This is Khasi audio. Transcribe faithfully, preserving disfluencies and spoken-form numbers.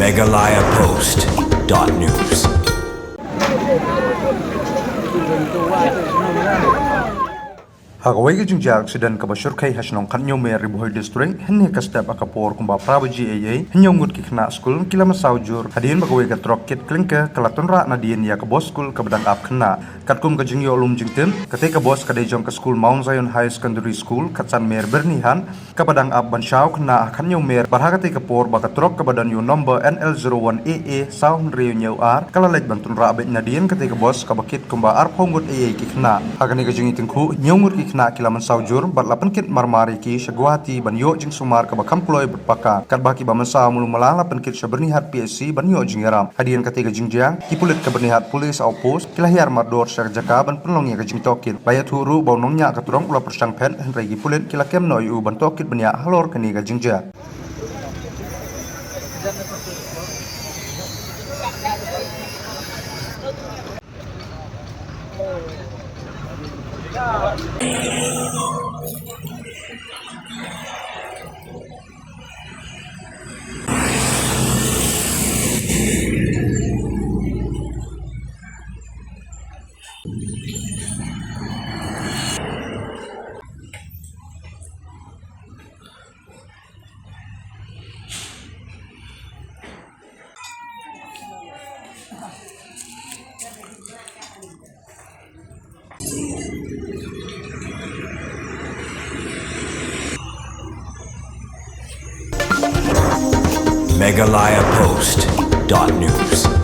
Meghalaya Post dot news. Ha kawei ka jingjia aksiden kaba shyrkhei ha shnong Khatñiewmer, Ri Bhoi District, hynne ka step ha ka por kumba phra baje eiei, hynñiew ngut ki khynnah skul ki la mynsaw jur hadien ba kawei ka trok kit klinker ka la tynrah nadien ïa ka bos skul kaba dang ap khynnah. Katkum ka jingïoh lum jingtip, katei ka bos ka dei jong ka skul Mount Zion Higher Secondary School, Khatsan Mer, Byrnihat, kaba dang ap ban shaw khynnah ha Khatñiewmer, bad ha katei ka por ba ka trok kaba don ïa u number N L zero one A A saw hynriew hynñiew ar ka la leit ban tynrah beit nadien katei ka bos kaba kit kumba arphew ngut eiei ki khynnah. Ha kane ka jingïatyngkhuh, hynñiew ngut ki khynnah ki la mynsaw jur bad la pynkit marmar ïa ki sha Guwahati ban ïoh jingsumar kaba kham kloi bad paka. Katba kiba mynsaw malu mala la pynkit sha Byrnihat P H C ban ïoh jingïarap. Hadien katei ka jingjia, ki pulit ka Byrnihat Police Outpost ki la hiar mardor sha ka jaka ban pynlong ïa ka jingtohkit. La ïathuh ruh ba u nongñiah ka trok u la pyrshang phet, hynrei ki pulit ki la kem noh ïa u ban tohkit bniah halor kane ka jingjia. Meghalaya Post dot news.